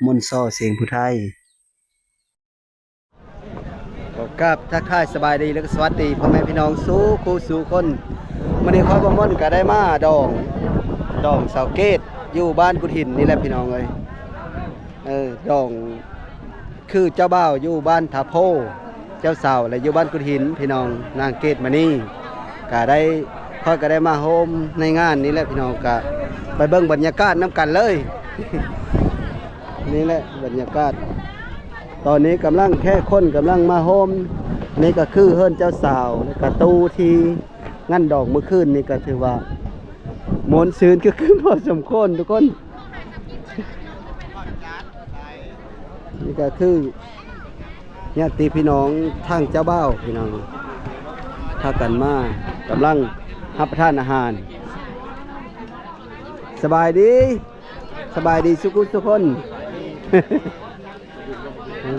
ມົນ ຊໍ ສຽງຜູ້ໄທ. ຂໍກາບທັກທາຍສະບາຍດີ ແລະ ກໍສະຫວັດດີພໍ່ແມ່ພີ່ນ້ອງສູ່ຄູ່ສູ່ຄົນ. ມື້ນີ້ຂ້ອຍ ບ່າວມົນ ກໍໄດ້ມາດອງ ດອງສາວເກດ ຢູ່ບ້ານກຸດຫີນນີ້ແຫຼະພີ່ນ້ອງເອີຍ. ເອີ ດອງ ຄືເຈົ້າບ່າວຢູ່ບ້ານທ່າໂພ ເຈົ້າສາວແຫຼະຢູ່ບ້ານກຸດຫີນພີ່ນ້ອງ ນາງເກດມະນີ. ກະໄດ້ ຂ້ອຍກໍໄດ້ມາໂຮມໃນງານນີ້ແຫຼະພີ່ນ້ອງ ກະໄປເບິ່ງບັນຍາກາດນຳກັນເລີຍ. ນີ້ແຫຼະບັນຍາກາດ ຕອນນີ້ກຳລັງ ແຂກຄົນກຳລັງມາໂຮມ. ນີ້ກໍຄືເຮືອນເຈົ້າສາວ ແລະ ກະຕູ້ທີ່ງານດອງມື້ຄືນນີ້ ກໍຖືວ່າມ່ວນຊື່ນຄຶກຄື້ນພໍສົມຄວນທຸກຄົນ. ນີ້ກໍຄືຍາດຕິພີ່ນ້ອງທາງເຈົ້າບ່າວພີ່ນ້ອງ ພາກັນມາ ກຳລັງຮັບປະທານອາຫານ. ສະບາຍດີ ສະບາຍດີສູ່ຄູ່ສູ່ຄົນ. ເອີ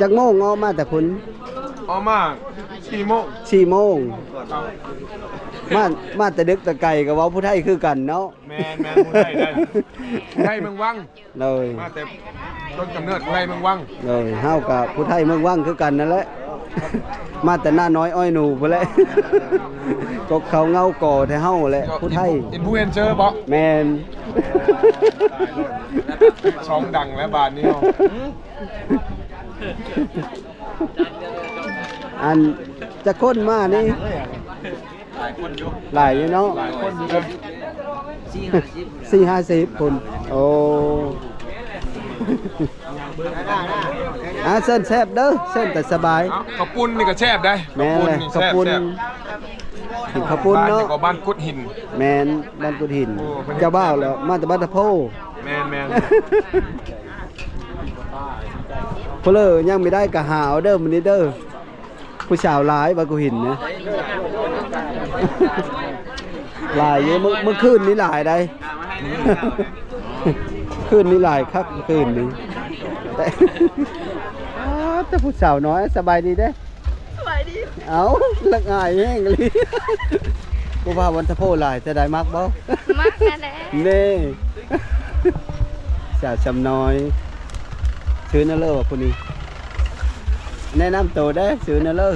ຈັກໂມງອອກມາແຕ່ພຸ້ນ? ອອກມາສີ່ໂມງ ສີ່ໂມງ. ມາ ມາແຕ່ດຶກແຕ່ໄກ ກໍເວົ້າຜູ້ໄທຄືກັນເນາະ. ແມ່ນໆ ຜູ້ໄທໄດ້ ຜູ້ໄທເມືອງວັງ. ໂດຍ ມາແຕ່ຕົ້ນກຳເນີດຜູ້ໄທເມືອງວັງ. ໂດຍ ເຮົາກໍຜູ້ໄທເມືອງວັງຄືກັນນັ້ນແຫຼະ ມາແຕ່ໜ້ານ້ອຍອ້ອຍໜູພຸ້ນແຫຼະ. ກົກເຂົາເຫງົາກໍແທ້ເຮົາແຫຼະ ຜູ້ໄທ. ອິນຟລູເອັນເຊີບໍ? ແມ່ນ ຕາຍໂລດ ຊ່ອງດັງແລ້ວບາດນີ້ເຮົາ. ອັນ ຈັກຄົນມານີ້? ຫຼາຍຢູ່ເນາະ ສີ່ຫ້າສິບພຸ້ນ. ໂອ້ ອ່າ ເຊີນແຊບເດີ ເຊີນແຕ່ສະບາຍ. ເອົ້າ ເຂົ້າປຸ້ນນີ້ກໍແຊບໄດ໋. ແມ່ນແຫຼະ ເຂົ້າປຸ້ນ ເຂົ້າປຸ້ນເນາະ. ບ້ານນີ້ກໍບ້ານກຸດຫີນ. ແມ່ນ ບ້ານກຸດຫີນ. ໂອ້ ເຈົ້າບ່າວແລ້ວມາແຕ່ບ້ານຕະໂພ. ແມ່ນໆ ຜູ້ເລີຍັງບໍ່ໄດ້ກໍຫາເອົາເດີມື້ນີ້ເດີ. ຜູ້ສາວຫຼາຍ ບ້ານກຸດຫີນນະ ຫຼາຍຢູ່. ມື້ ມື້ຄືນນີ້ຫຼາຍໃດ໋ ຄືນນີ້ຫຼາຍຄັກ ຄືນນີ້. ແຕ່ ອ້າ ແຕ່ຜູ້ສາວນ້ອຍ ສະບາຍດີເດ້. ສະບາຍດີ. ເອົ້າ ລະອາຍແຮງອີ່ຫຼີ. ຜູ້ບ່າວວັນທະໂພຫຼາຍ ຈະໄດ້ມັກບໍ່? ມັກນັ້ນແຫຼະ. ເນ່ ສາວຊຳນ້ອຍ ຊື່ແນວເລີວ່າຜູ້ນີ້ ແນະນຳໂຕເດ້ ຊື່ແນວເລີ?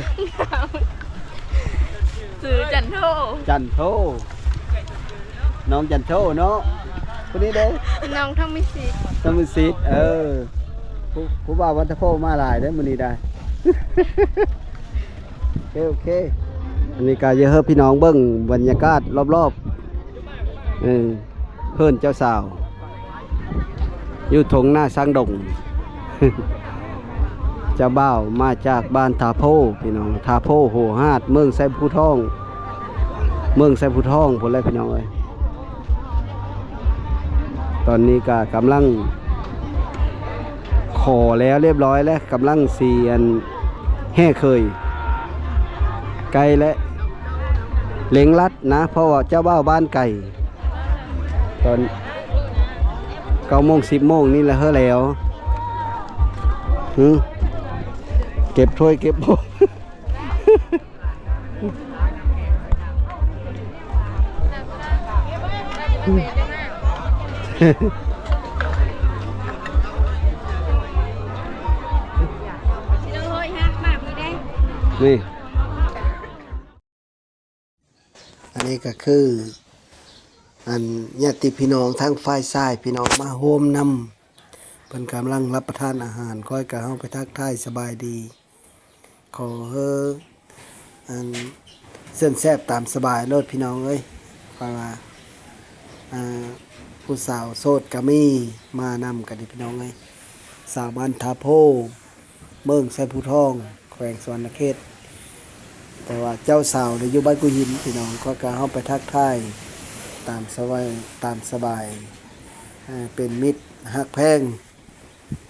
ຊື່ຈັນໂທ. ຈັນໂທ ນ້ອງຈັນໂທເນາະ. ຜູ້ນີ້ເດ້? ນ້ອງທອງມີສິດ. ທອງມີສິດ ເອີ ຜູ້ ຜູ້ບ່າວວັນທະໂພມາຫຼາຍເດ້ມື້ນີ້ໄດ໋. ໂອເຄ ໂອເຄ ອັນນີ້ກໍຢາກໃຫ້ພີ່ນ້ອງເບິ່ງບັນຍາກາດລອບໆ ເອີ ເຮືອນເຈົ້າສາວ ຢູ່ທົ່ງນາຊາງດົງ. ເຈົ້າບ່າວມາຈາກບ້ານທ່າໂພ ພີ່ນ້ອງ ທ່າໂພ ໂຫຮາດ ເມືອງໄຊພູທອງ ເມືອງໄຊພູທອງພຸ້ນແຫຼະ ພີ່ນ້ອງເອີຍ. ຕອນນີ້ກໍກຳລັງຂໍແລ້ວລຽບຮ້ອຍແລ້ວ ກຳລັງຊິອັນແຫ່ເຂີຍ ໃກ້ແລ້ວ ເລັ່ງລັດນະ ເພາະວ່າເຈົ້າບ່າວບ້ານໄກ. ຕອນເກົ້າໂມງ ສິບໂມງນີ້ລະເຮີ້ແລ້ວ. ຫື ເກັບຖ້ວຍເກັບ ນີ້ ອັນນີ້ກໍຄື ອັນ ຍາດຕິພີ່ນ້ອງທາງຝ່າຍຊາຍ ພີ່ນ້ອງມາໂຮມນຳ ເພິ່ນກຳລັງຮັບປະທານອາຫານ. ຂ້ອຍກໍເຂົ້າໄປທັກທາຍສະບາຍດີ ຂໍເຮີ້ ອັນ ເຊີນແຊບຕາມສະບາຍໂລດພີ່ນ້ອງເອີຍ. ເພາະວ່າ ອ່າ ຜູ້ສາວໂສດກໍມີມານຳກັນນີ້ພີ່ນ້ອງເອີຍ. ສາວບ້ານທ່າໂພ ເມືອງໄຊພູທອງ ແຂວງສະຫວັນນະເຂດ. ແຕ່ວ່າເຈົ້າສາວນີ້ຢູ່ບ້ານກຸຫີນພີ່ນ້ອງ. ຂ້ອຍກໍເຂົ້າໄປທັກທາຍຕາມສະບາຍ ຕາມສະບາຍ ເປັນມິດຮັກແພງ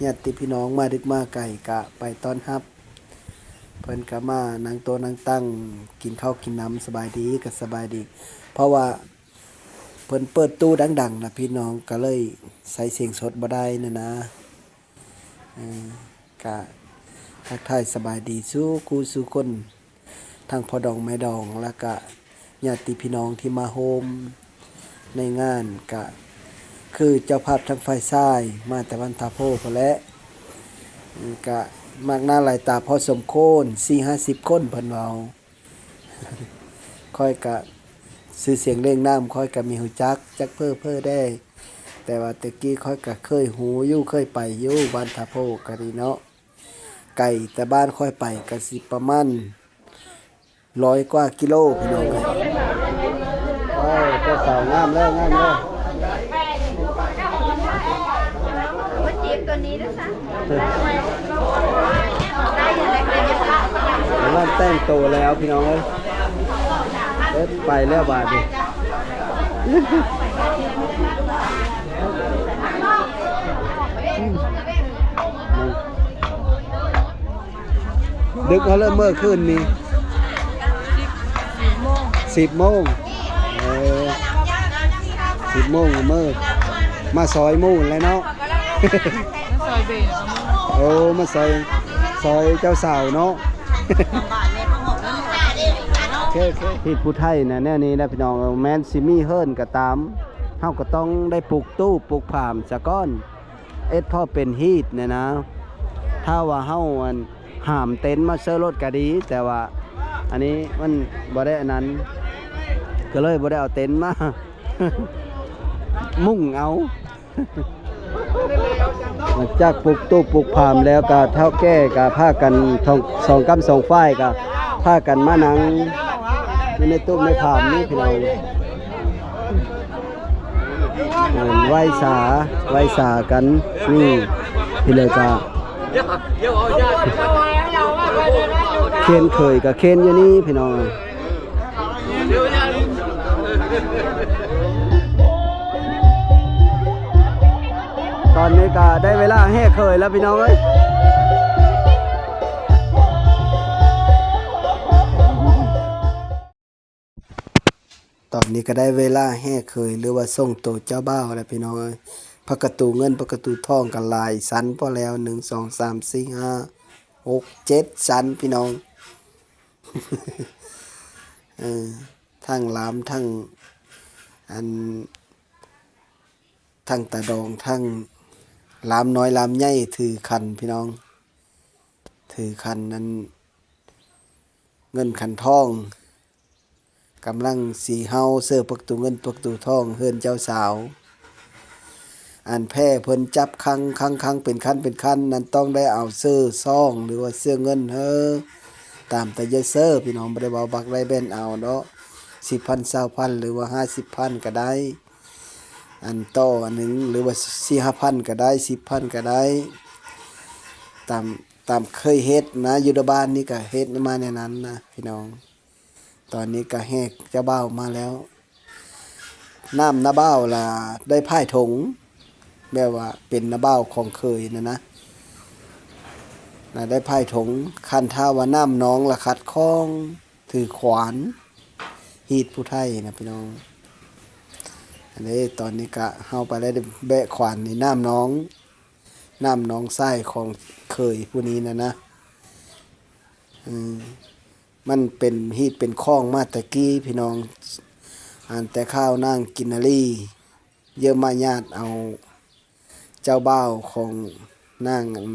ຍາດຕິພີ່ນ້ອງມາດຶກມາໄກກະໄປຕ້ອນຮັບ ເພິ່ນກະມານັ່ງໂຕະນັ່ງຕັ່ງ ກິນເຂົ້າກິນນ້ຳ ສະບາຍດີກະສະບາຍດີ. ເພາະວ່າເພິ່ນເປີດຕູ້ດັງໆນະພີ່ນ້ອງ ກະເລີຍໃສ່ສຽງສົດບໍ່ໄດ້ນະນາ. ເອີ ກະທັກທາຍສະບາຍດີສູ່ຄູ່ສູ່ຄົນ ທັງພໍ່ດອງແມ່ດອງ ແລ້ວກະຍາດຕິພີ່ນ້ອງທີ່ມາໂຮມໃນງານ ກະຄ ຄືເຈົ້າພາບທາງຝ່າຍຊາຍ ມາແຕ່ບ້ານທ່າໂພພຸ້ນແຫຼະ. ກະມາກໜ້າຫຼາຍຕາພໍສົມຄວນ ສີ່ຫ້າສິບຄົນເພິ່ນເວົ້າ. ຂ້ອຍກະ ຊື່ສຽງເລື່ອງນາມຂ້ອຍກະມີຮູ້ຈັກ ຈັກເພີ້ໆແດ່ ແຕ່ວ່າແຕ່ກີ້ຂ້ອຍກະເຄີຍຮູ້ຢູ່ ເຄີຍໄປຢູ່ ບ້ານທ່າໂພກະດີເນາະ. ໄກແຕ່ບ້ານຂ້ອຍໄປກະຊິປະມານຮ້ອຍກວ່າກິໂລ ພີ່ນ້ອງເອີຍ. ວ້າວ ເຈົ້າສາວງາມແລ້ວ ງາມແລ້ວ. ມາຈີບຕົວນີ້ເດີຊະ. ກຳລັງແຕ່ງໂຕແລ້ວ ພີ່ນ້ອງເອີຍ. ເອີ ໄປແລ້ວບາດນີ້. ດຶກເຮົາເລີກມື້ຄືນນີ້ ສິບໂມງ ເອີ ສິບໂມງມື້ ມາຊອຍໝູ່ແຫຼະເນາະ. ມາຊອຍເບ ໂອ້ ມາຊອຍ ຊອຍເຈົ້າສາວເນາະ. ໂອເຄ ໂອເຄ ຮີດຜູ້ໄທນະ ແນວນີ້ນະ ພີ່ນ້ອງ. ແມ່ນຊິມີເຮືອນກໍຕາມ ເຮົາກໍຕ້ອງໄດ້ປຸກຕູບປຸກຜາມສາກ່ອນ ເຮັດພໍເປັນຮີດນີ້ນະ. ຖ້າວ່າເຮົາ ອັນ ຫາມເຕັນມາເຊີລົດກໍດີ ແຕ່ວ່າອັນນີ້ມັນບໍ່ໄດ້ອັນນັ້ນ ກໍເລີຍບໍ່ໄດ້ເອົາເຕັນມາ ມຸງເອົາ. ຫຼັງຈາກປຸກຕູບປຸກຜາມແລ້ວ ກໍເຖົ້າແກ່ກໍພາກັນ ສອງ ສອງກ້ຳສອງຝ່າຍກໍພາກັນມານັ່ງຢູ່ໃນຕູບໃນຜາມນີ້ ພີ່ນ້ອງ. ເອີ້ນໄຫວ້ສາ ໄຫວ້ສາກັນນີ້ ພີ່ນ້ອງ. ກະເຄນເຂີຍກະເຄນຢູ່ນີ້ ພີ່ນ້ອງ. ຕອນນີ້ກະໄດ້ເວລາແຫ່ເຂີຍແລ້ວ ພີ່ນ້ອງເອີຍ. ຕອນນີ້ກໍໄດ້ເວລາແຫ່ເຂີຍ ຫຼືວ່າສົ່ງໂຕເຈົ້າບ່າວແລ້ວ ພີ່ນ້ອງເອີຍ. ພະກະຕູເງິນ ພະກະຕູທອງກໍຫຼາຍຊັ້ນພໍແລ້ວ ໜຶ່ງ ສອງ ສາມ ສີ່ ຫ້າ ຫົກ ເຈັດ ຊັ້ນ ພີ່ນ້ອງ. ເອີ ທັງລາມ ທັງ ອັນ ທັງຕາດອງ ທັງລາມນ້ອຍລາມໃຫຍ່ ຖືຂັນ ພີ່ນ້ອງ ຖືຂັນ ອັນ ເງິນຂັນທອງ ກຳລັງຊິເຫົ່າເສີປະຕູເງິນປະຕູທອງເຮືອນເຈົ້າສາວ. ອັນແພ້ເພິ່ນຈັບຄັງ ຄັງ ຄັງເປັນຄັນເປັນຄັນນັ້ນ ຕ້ອງໄດ້ເອົາເສີຊອງ ຫຼືວ່າເສື້ອເງິນເຮີ ຕາມແຕ່ເຢີເຊີ ພີ່ນ້ອງ. ບໍ່ໄດ້ເວົ້າບັກໄດ້ແບ່ນເອົາເນາະ ສິບພັນ ຊາວພັນ ຫຼືວ່າຫ້າສິບພັນກໍໄດ້. ອັນຕໍ່ອັນໜຶ່ງ ຫຼືວ່າສີ່ຫ້າພັນກໍໄດ້ ສິບພັນກໍໄດ້ ຕາມ ຕາມເຄີຍເຮັດນະ ຢູ່ໃນບ້ານນີ້ກໍເຮັດມາແນວນັ້ນນະ ພີ່ນ້ອງ. ຕອນນີ້ກໍແຫ່ເຈົ້າບ່າວມາແລ້ວ ນ້ຳນ້າບ່າວລະໄດ້ພາຍຖົງ ແບບວ່າເປັນນ້າບ່າວຂອງເຂີຍນັ້ນນະ ລະໄດ້ພາຍຖົງ. ຄັນຖ້າວ່ານ້ຳນອງລະຂັດຂ້ອງ ຖືຂວານ ຮີດຜູ້ໄທນະ ພີ່ນ້ອງ. ອັນນີ້ຕອນນີ້ກະເຮົາໄປໄດ້ແບະຂວານໃນນ້ຳນອງ ນ້ຳນອງຊາຍຂອງເຂີຍຜູ້ນີ້ນະນະ. ເອີ ມັນເປັນຮີດເປັນຂ້ອງມາແຕ່ກີ້ ພີ່ນ້ອງ. ອັນແຕ່ຄາວນາງກິນນາລີ ເຢີມາຍາດເອົາເຈົ້າບ່າວຂອງນາງ ອັນ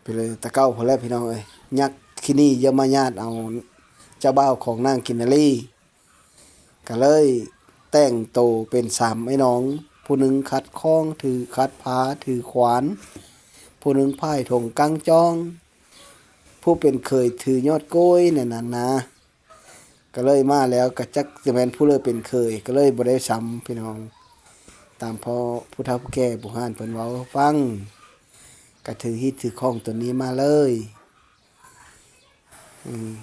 ໄປເລີຍ ແຕ່ເກົ່າພຸ້ນແຫຼະ ພີ່ນ້ອງເອີຍ. ຍັກຂີ້ໜີເຢີມາຍາດເອົາເຈົ້າບ່າວຂອງນາງກິນນາລີ ກະເລີຍແຕ່ງໂຕເປັນສາມອ້າຍນ້ອງ ຜູ້ໜຶ່ງຂັດຂ້ອງ ຖືຂັດຜາ ຖືຂວານ ຜູ້ໜຶ່ງພາຍຖົງກາງຈອງ ຜູ້ເປັນເຂີຍຖືຍອດໂກ້ຍນັ້ນນະ. ກໍເລີຍມາແລ້ວ ກໍຈັກຈະແມ່ນຜູ້ເລີເປັນເຂີຍ ກໍເລີຍບໍ່ໄດ້ຊຳ ພີ່ນ້ອງ. ຕາມພໍ່ຜູ້ເຖົ້າຜູ້ແກ່ບູຮານເພິ່ນເວົ້າໃຫ້ຟັງ ກໍຖືຮີດຖືຂອງຕົວນີ້ມາເລີຍ. ອືມ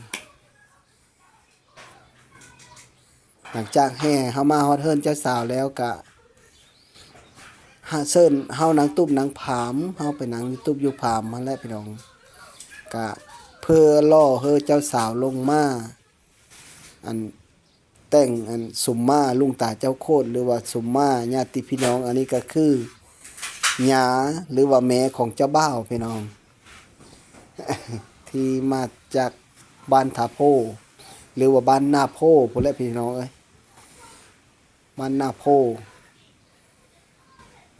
ຫຼັງຈາກແຫ່ເຮົາມາຮອດເຮືອນເຈົ້າສາວແລ້ວ ກະ ຫາເຊີນເຮົານັ່ງຕູບນັ່ງຜາມ ເຮົາໄປນັ່ງຢູ່ຕູບຢູ່ຜາມຫັ້ນແຫຼະ ພີ່ນ້ອງ. ກະເພື່ອລໍເຮີເຈົ້າສາວລົງມາ ອັນ ແຕ່ງ ອັນ ສຸມມາລຸງຕາເຈົ້າໂຄດ ຫຼືວ່າສຸມມາຍາດຕິພີ່ນ້ອງ. ອັນນີ້ກໍຄືຍາ ຫຼືວ່າແມ່ຂອງເຈົ້າບ່າວ ພີ່ນ້ອງ ທີ່ມາຈາກບ້ານທ່າໂພ ຫຼືວ່າບ້ານນາໂພພຸ້ນແຫຼະ ພີ່ນ້ອງເອີຍ. ບ້ານນາໂພ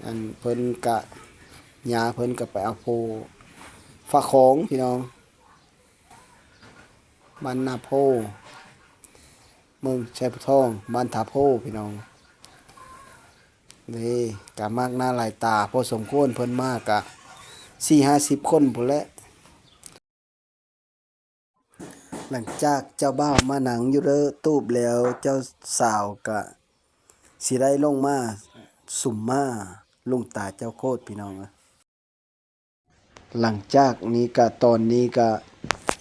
ອັນເພິ່ນກະ ຍ່າເພິ່ນກະໄປເອົາໂພຝາກຂອງ ພີ່ນ້ອງ ບ້ານນາໂພ ເມືອງໄຊພູທອງ ບ້ານທ່າໂພ ພີ່ນ້ອງ. ນີ້ກະມາກໜ້າຫຼາຍຕາພໍສົມຄວນ ເພິ່ນມາກະສີ່ຫ້າສິບຄົນພຸ້ນແຫຼະ. ຫຼັງຈາກເຈົ້າບ່າວມານັ່ງຢູ່ເດີຕູບແລ້ວ ເຈົ້າສາວກະຊິໄດ້ລົງມາສຸມມາ ລຸງຕາເຈົ້າໂຄດ ພີ່ນ້ອງ. ຫຼັງຈາກນີ້ກະ ຕອນນີ້ກະ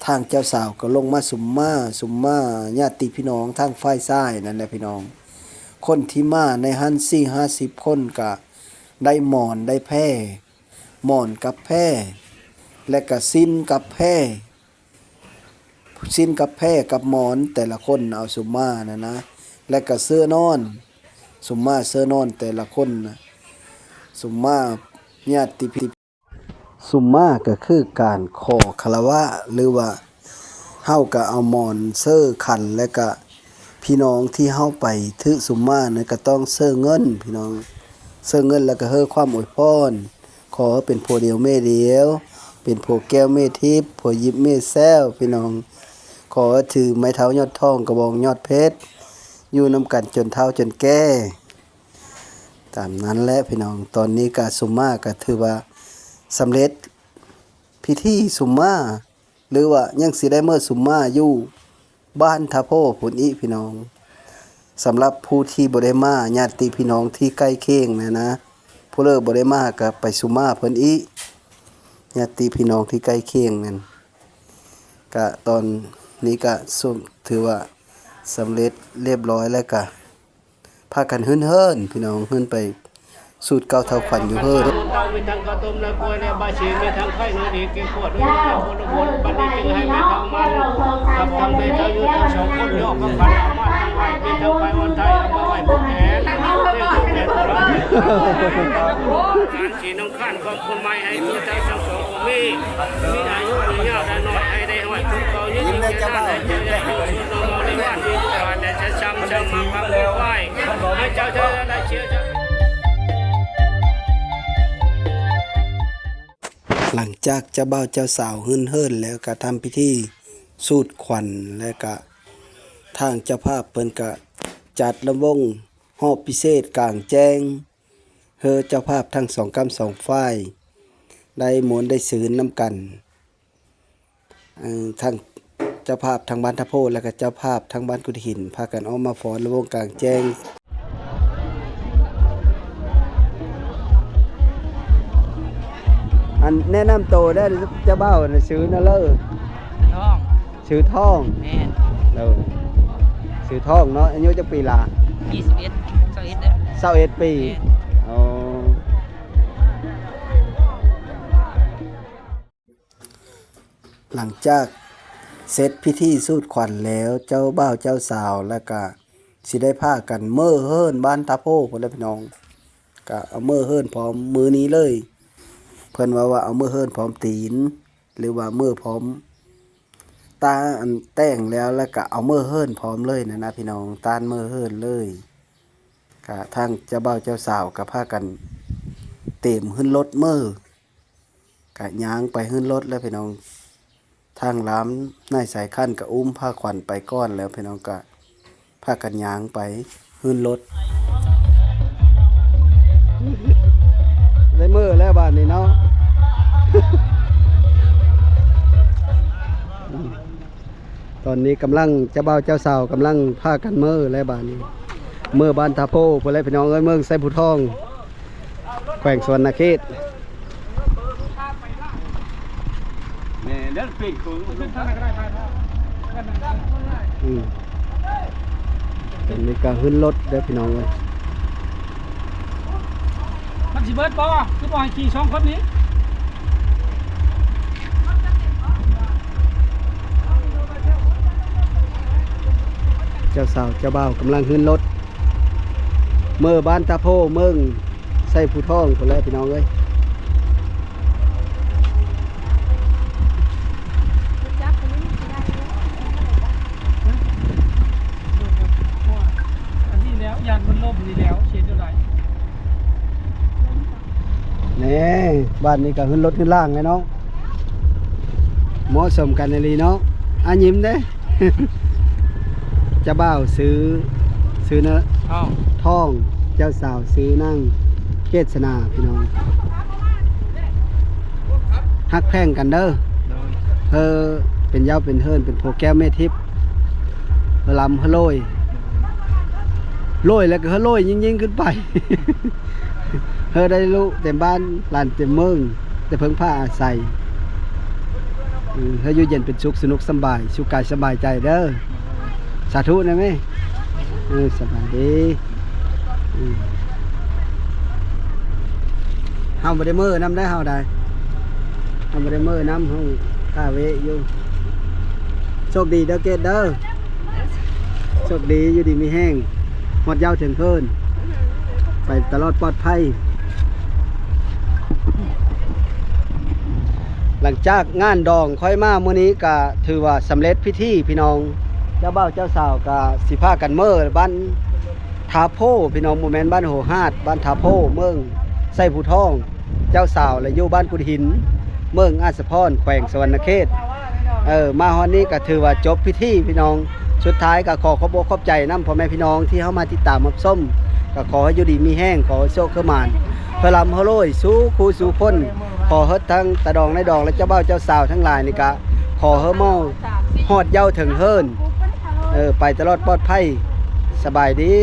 ທາງເຈົ້າສາວກະລົງມາສຸມມາ ສຸມມາ ຍາດຕິພີ່ນ້ອງທາງຝ່າຍຊາຍນັ້ນແຫຼະ ພີ່ນ້ອງ. ຄົນທີ່ມາໃນຫັ້ນສີ່ຫ້າສິບຄົນກະ ໄດ້ໝອນ ໄດ້ແພ ໝອນກັບແພ ແລະກະຊິ້ນກັບແພ ຊິ້ນກັບແພກັບໝອນ ແຕ່ລະຄົນເອົາສຸມມານັ້ນນະ ແລະກະເສື່ອນອນ ສຸມມາເສື່ອນອນແຕ່ລະຄົນນະ ສຸມມາຍາດຕິພີ່ ສຸມມາກະຄືການຂໍຄາລະວະ ຫຼືວ່າເຮົາກະເອົາໝອນເຊີຂັນ ແລະກະພີ່ນ້ອງທີ່ເຮົາໄປຖືກສຸມມານັ້ນກະຕ້ອງເຊີເງິນ ພີ່ນ້ອງ ເຊີເງິນ ແລະກະເຮີຄວາມອວຍພອນ ຂໍເປັນຜົວດຽວແມ່ດຽວ ເປັນຜົວແກ້ວແມ່ທິບ ຜົວຢິບແມ່ແຊວ ພີ່ນ້ອງ ຂໍຖືໄມ້ເທົ້າຍອດທອງ ກະບອງຍອດເພັດ ຢູ່ນຳກັນຈົນເຖົ້າຈົນແກ່ ຕາມນັ້ນແຫຼະພີ່ນ້ອງ. ຕອນນີ້ກະສຸມມາກະຖືວ່າສຳເລັດພິທີສຸມມາ ຫຼືວ່າຍັງຊິໄດ້ເມືອສຸມມາຢູ່ ບ້ານທ່າໂພພຸ້ນອີກພີ່ນ້ອງ. ສຳລັບຜູ້ທີ່ບໍ່ໄດ້ມາ ຍາດຕິພີ່ນ້ອງທີ່ໃກ້ຄຽງນັ້ນນະ ຜູ້ເລີບໍ່ໄດ້ມາກະໄປສຸມມາເພິ່ນອີກ ຍາດຕິພີ່ນ້ອງທີ່ໃກ້ຄຽງນັ້ນ. ກະຕອນນີ້ກະສຸ ຖືວ່າສຳເລັດລຽບຮ້ອຍແລ້ວກະ ພາກັນຮື້ນເຮີ້ນ ພີ່ນ້ອງ ຮື້ນໄປສູດເກົ່າເທົ່າຂວັນຢູ່ເຮີ້ນ. ມີທັງເຂົ້າຕົ້ມແລະກ້ວຍແລະບາສີ ມີທັງໄຂ່ໜອນອີກ ແກງຂົ້ວດ້ວຍ ແລະຜົນລະບົນ ບັດນີ້ຈຶ່ງໃຫ້ແມ່ເຖົ້າມັນ ກັບທັງແມ່ເຖົ້າຢູ່ທັງສອງຄົນ ຍອກກັບຂັນເອົາມາທັງໃຫ້ ມີທັງໄຂ່ອ່ອນໄທ ເອົາມາໄວ້ຜູ້ແຂນ ເປັນຜູ້ແຂນຜູ້ລາ ການສີນ້ຳ ຂວັນຂອບຄຸນໃໝ່ໃຫ້ເຈົ້າທັງສອງອົງມີ ມີອາຍຸຍືນຍາວ ແລະນ້ອຍໃຫ້ໄດ້ຮອຍ ທຸກເກົ່າຍືນຍືນນານ ໃຫ້ເຈົ້າໄດ້ຢູ່ສຸກນອນເມົາໃນບ້ານ ມີລູກຫຼານແລະຈະຊ່ຳ ຊ່ຳມາພັກໄວ້ ໃຫ້ເຈົ້າໄດ້ໄດ້ເຊຍຊະ. ຫຼັງຈາກເຈົ້າບ່າວເຈົ້າສາວຮື້ນເຮີ້ນແລ້ວ ກະທຳພິທີສູດຂວັນ ແລະກະທາງເຈົ້າພາບເພິ່ນກະຈັດລຳວົງຮອບພິເສດກາງແຈ້ງ ເຮີເຈົ້າພາບທັງສອງກ້ຳສອງຝ່າຍ ໄດ້ມ່ວນໄດ້ຊື່ນນຳກັນ. ເອີ ທັງເຈົ້າພາບທາງບ້ານທ່າໂພ ແລະກະເຈົ້າພາບທາງບ້ານກຸດຫີນ ພາກັນອອກມາຟ້ອນລຳວົງກາງແຈ້ງ. ອັນແນະນຳໂຕແດ່ ເຈົ້າບ່າວ ຊື່ໜ້າເລີ ທອງ. ຊື່ທອງ. ແມ່ນ. ໂດຍ ຊື່ທອງເນາະ. ອາຍຸຈັກປີລະ? ຊາວເອັດ ຊາວເອັດເດີ. ຊາວເອັດປີ. ແມ່ນ. ອໍ ຫຼັງຈາກເສັດພິທີສູດຂວັນແລ້ວ ເຈົ້າບ່າວເຈົ້າສາວ ແລ້ວກະຊິໄດ້ພາກັນເມືອເຮືອນບ້ານທ່າໂພພຸ້ນແຫຼະພີ່ນ້ອງ. ກະເອົາເມືອເຮືອນພ້ອມມື້ນີ້ເລີຍ. ເພິ່ນເວົ້າວ່າເອົາເມືອເຮືອນພ້ອມຕີນ ຫຼືວ່າເມືອພ້ອມ ຕາ ອັນແຕ່ງແລ້ວ ແລ້ວກະເອົາເມືອເຮືອນພ້ອມເລີຍນັ້ນນະພີ່ນ້ອງ ຕ້ານເມືອເຮືອນເລີຍ. ກະທາງເຈົ້າບ່າວເຈົ້າສາວກະພາກັນເຕັມຂຶ້ນລົດເມືອ ກະຍ່າງໄປຂຶ້ນລົດແລ້ວພີ່ນ້ອງ. ທາງລາມນາຍສາຍຄັນກະອຸ້ມພາຂວັນໄປກ່ອນແລ້ວພີ່ນ້ອງ ກະ ພາກັນຍ່າງໄປຂຶ້ນລົດ. ໄດ້ເມືອແລ້ວບາດນີ້ເນາະ. ຕອນນີ້ກຳລັງ ເຈົ້າບ່າວເຈົ້າສາວກຳລັງພາກັນເມືອແລ້ວບາດນີ້ ເມືອບ້ານທ່າໂພພຸ້ນແຫຼະພີ່ນ້ອງເອີຍ ເມືອໄຊພູທອງ ແຂວງສະຫວັນນະເຂດ. ແມ່ນເດີ ເປັນເຂີງ ອືມ ອັນນີ້ກະຂຶ້ນລົດເດີພີ່ນ້ອງເອີຍ. ມັນຊິເບິດບໍ່? ຄືບໍ່ໃຫ້ຂີ່ສອງຄົນນີ້? ເຈົ້າສາວເຈົ້າບ່າວກຳລັງຂຶ້ນລົດ ເມືອບ້ານຕາໂພ ເມືອງໄຊພູທອງພຸ້ນແຫຼະພີ່ນ້ອງເອີຍ. ອັນນີ້ແລ້ວ ຢ້ານມັນລົ້ມນີ້ແລ້ວ ຊິເຮັດແນວໃດ? ບ້ານນີ້ກໍເຮືອນລົດເຮືອນລ່າງແຫຼະເນາະ ເໝາະສົມກັນອີ່ຫຼີເນາະ. ອາ ຍິ້ມເດ້. ເຈົ້າບ່າວຊື່ ຊື່ເນາະ ທອງ ທອງ ເຈົ້າສາວຊື່ນາງເກດສະໜາ ພີ່ນ້ອງ. ຮັກແພງກັນເດີ ໂດຍ ເຮີເປັນເຍົາເປັນເຮີນ ເປັນຜົວແກ້ວແມ່ທິບ ເຮີລຳເຮີໂລຍ ໂລຍແລ້ວກໍເຮີໂລຍຍິ່ງໆຂຶ້ນໄປ ເຮີໄດ້ລູກເຕັມບ້ານຫຼານເຕັມເມືອງ ໄດ້ເພິ່ງພາອາໄສ ເອີ ເຮີຢູ່ເຢັນເປັນສຸກ ສະໜຸກສຳບາຍ ສຸກກາຍສຳບາຍໃຈເດີ. ສາທຸນະແມ່. ເອີ ສະບາຍດີ ເອີ ເຮົາບໍ່ໄດ້ເມີນຳໄດ໋ ເຮົາໄດ໋ ເຮົາບໍ່ໄດ້ເມີນຳ ເຮົາຄາເວະຢູ່. ໂຊກດີເດີເກດເດີ ໂຊກດີ ຢູ່ດີມີແຮງ ຮອດເຍົາເຖິງເຮີນ ໄປຕະຫຼອດປອດໄພ. ຫຼັງຈາກງານດອງຂ້ອຍມາມື້ນີ້ ກະຖືວ່າສຳເລັດພິທີພີ່ນ້ອງ. ເຈົ້າບ່າວເຈົ້າສາວກະຊິພາກັນເມີບ້ານທ່າໂພພີ່ນ້ອງ ບໍ່ແມ່ນບ້ານໂຫຮາດ ບ້ານທ່າໂພ ເມືອງໄຊພູທອງ. ເຈົ້າສາວລະຢູ່ບ້ານກຸດຫີນ ເມືອງອາດສະພອນ ແຂວງສະຫວັນນະເຂດ. ເອີ ມາຮອດນີ້ກະຖືວ່າຈົບພິທີພີ່ນ້ອງ. ສຸດທ້າຍກະຂໍຂອບອົກຂອບໃຈນຳພໍ່ແມ່ພີ່ນ້ອງທີ່ເຂົ້າມາຕິດຕາມຮັບຊົມ ກະຂໍໃຫ້ຢູ່ດີມີແຮງ ຂໍໃຫ້ໂຊກໃຫ້ໝານ ເຮີລຳເຮີໂລຍສູ່ຄູ່ສູ່ຄົນ. ຂໍເຮີທັງຕາດອງນາຍດອງ ແລະ ເຈົ້າບ່າວເຈົ້າສາວທັງຫຼາຍນີ້ກະ ຂໍເຮີເມົາຮອດເຍົາເຖິງເຮີນ ເອີ ໄປຕະຫຼອດປອດໄພ. ສະບາຍດີ.